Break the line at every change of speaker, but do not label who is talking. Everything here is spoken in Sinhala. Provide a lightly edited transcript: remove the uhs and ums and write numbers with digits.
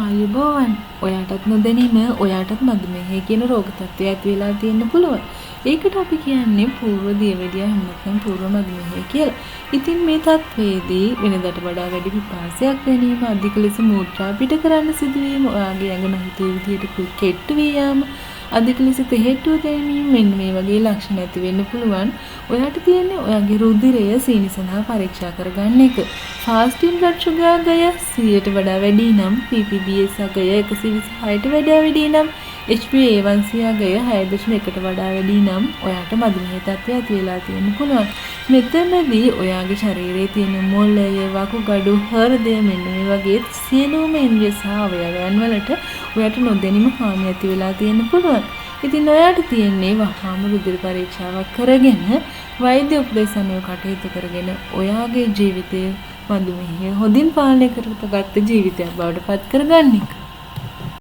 ආයුබෝවන්. ඔයාටත් නොදැනීම ඔයාටත් මධුමේහය කියන රෝග තත්ත්වය ඇති වෙලා තියෙන්න පුළුවන්. ඒකට අපි කියන්නේ පූර්ව දියවැඩියා එහෙම නැත්නම් පූර්ව මධුමේහය කියලා. ඉතින් මේ තත්ත්වයේදී වෙනදාට වඩා වැඩි පිපාසයක් දැනීම, අධික ලෙස මූත්‍රා පිට කරන්න සිදුවීම, ඔයාගේ ඇඟ නොහිතුව විදිහට කෙට්ටු වී යාම, අධික ලෙස තෙහෙට්ටුව දැනීම මෙන්න මේ වගේ ලක්ෂණ ඇති වෙන්න පුළුවන්. ඔයාට තියෙන්නේ ඔයාගේ රුධිරය සීනි සඳහා පරීක්ෂා කරගන්න එක. ෆාස්ටිං බ්ලඩ් ෂුගර් අගය 100ට වඩා වැඩි නම්, PPBS අගය 126ට වඩා වැඩි නම්, HbA1c අගය 6.1ට වඩා වැඩි නම් ඔයාට මධුමේහ තත්ත්වය ඇති වෙලා තියෙන්න පුළුවන්. මෙතනදී ඔයාගේ ශරීරයේ තියෙන මොළය, වකුගඩු, හෘදය මෙන්න මේ වගේ සියලුම ඉන්ද්‍රිය සහ අවයවයන් වලට ඔයාට නොදැනීම හානි ඇති වෙලා තියෙන්න පුළුවන්. ඉතින් ඔයාට තියෙන්නේ වහාම රුධිර පරීක්ෂාවක් කරගෙන වෛද්‍ය උපදෙස් අනුව කටයුතු කරගෙන ඔයාගේ ජීවිතය මධුමේහය හොඳින් පාලනය කරගත්ත ජීවිතයක් බවට පත් කරගන්න එක.